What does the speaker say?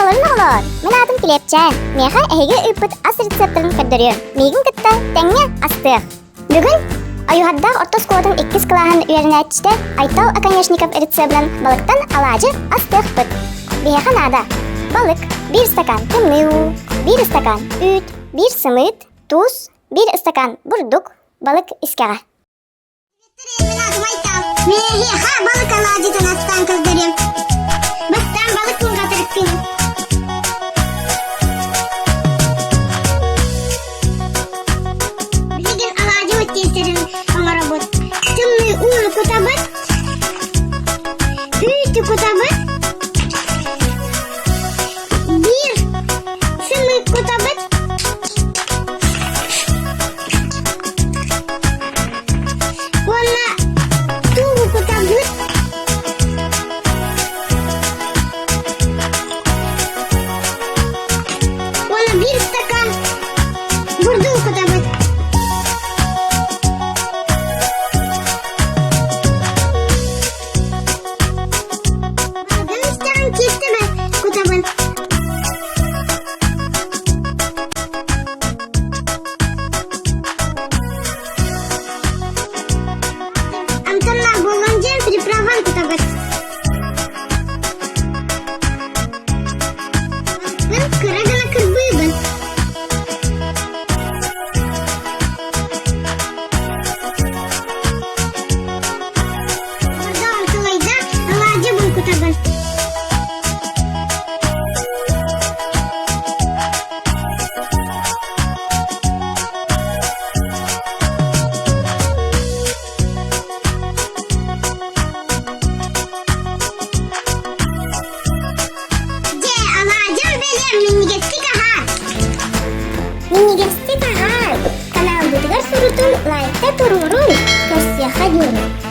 Дорооболорун оҕолоор! Мин аатым Килиэпчээн. Миэхэ эһиги ыыппыт ас рецептэрин көрдөрүөм. Миигин кытта тэҥҥэ астыах. Бүгүн Ойуһардаах орто оскуолатын иккис кылааһын үөрэнээччитэ Айтал Оконешников рецебинэн балыктан алаадьы астыахпыт. Биһиэхэ наада балык, биир стакан тымныы уу, биир ыстакаан үүт, биир сымыыт, туус, биир ыстакаан бурдук, балык искэҕэ. Мин аатым Айтал. Мин эһиэхэ балык алаадьытын астаан көрдөрүөм. Бастаан балык муҥхатырыккын. Билигин алаадьыбыт тиэстэрин оҥоробут. Тымныы ууну кутабыт, үүтү кутабыт, биир сымыыт кутабыт, Уонна туугу кутабыт. Уонна биир стакан бурдугу кутабыт. Балгын истэҕин тиэстэбэ кутабын. Амтаннаах буолуон диэн приправан кутабыт. Балыкпын кыра гына кырбыыбын. Бордоҕун сылайда, алаадьыбын кутабын. Дьэ, алаадьым бэлэм минньигэстик аһаа! Минньигэстик аһаа! Каналбытыгар сурутун, лайкта туруорун, көрсүөххэ диэри.